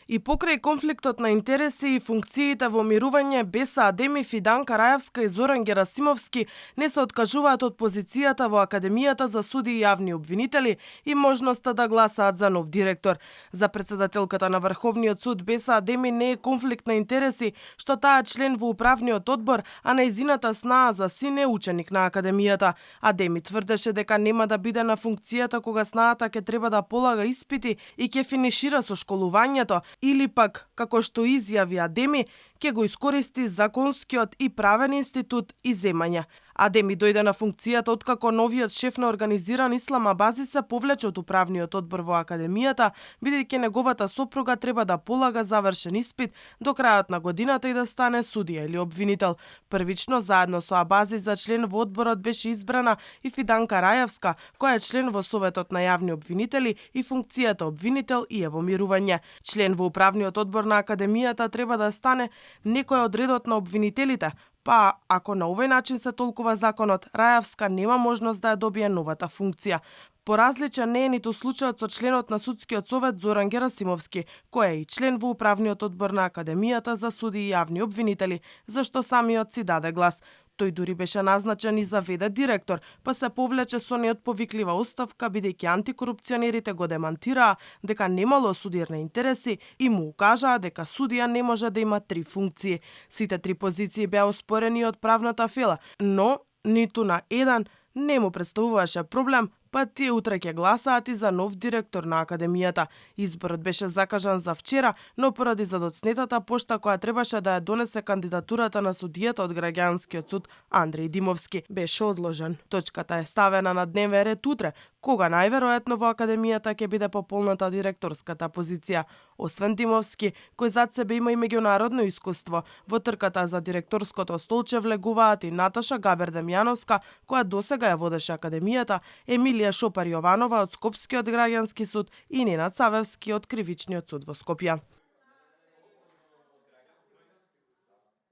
И покрај конфликтот на интереси и функциите во мирување, Беса Адеми, Фиданка Раевска и Зоран Герасимовски не се откажуваат од позицијата во Академијата за суди и јавни обвинители и можноста да гласаат за нов директор. За претседателката на Врховниот суд Беса Адеми не е конфликт на интереси што таа е член во управниот одбор, а нејзината снаа за син е ученик на Академијата. Адеми тврдеше дека нема да биде на функцијата кога снаата ќе треба да полага испити и ќе финишира со школувањето, или пак, како што изјави Адеми, ќе го искористи законскиот и правен институт и земања. Адеми дојде на функцијата откако новиот шеф на организиран ислам Абази се повлече од управниот одбор во Академијата, бидејќи неговата сопруга треба да полага завршен испит до крајот на годината и да стане судија или обвинител. Првично, заедно со Абази за член во одборот беше избрана и Фиданка Раевска, која е член во Советот на јавни обвинители и функцијата обвинител и е во мирување. Член во управниот одбор на Академијата треба да стане некој од редот на обвинителите, па ако на овој начин се толкува законот, Раевска нема можност да ја добие новата функција. Поразличен не е ниту случајот со членот на судскиот совет Зоран Герасимовски, кој е и член во управниот одбор на Академијата за суди и јавни обвинители, зашто самиот си даде глас. Тој дури беше назначен и за ВД директор, па се повлече со неотповиклива оставка бидејќи антикорупционерите го демантираа дека немало судирни интереси и му укажаа дека судија не може да има 3 функции. Сите 3 позиции беа оспорени од правната фела, но ниту на еден не му представуваше проблем, па тие утре ќе гласаат и за нов директор на Академијата. Изборот беше закажан за вчера, но поради задоцнетата пошта која требаше да ја донесе кандидатурата на судијата од граѓанскиот суд Андреј Димовски беше одложен. Точката е ставена на дневен ред утре, кога најверојатно во Академијата ќе биде пополната директорската позиција. Освен Димовски, кој зад себе има и меѓународно искуство, во трката за директорското столче влегуваат и Наташа Габер-Демјановска, која досега ја водеше Академијата, Емилија Шопар Јованова од Скопскиот граѓански суд и Ненад Савевски од Кривичниот суд во Скопје.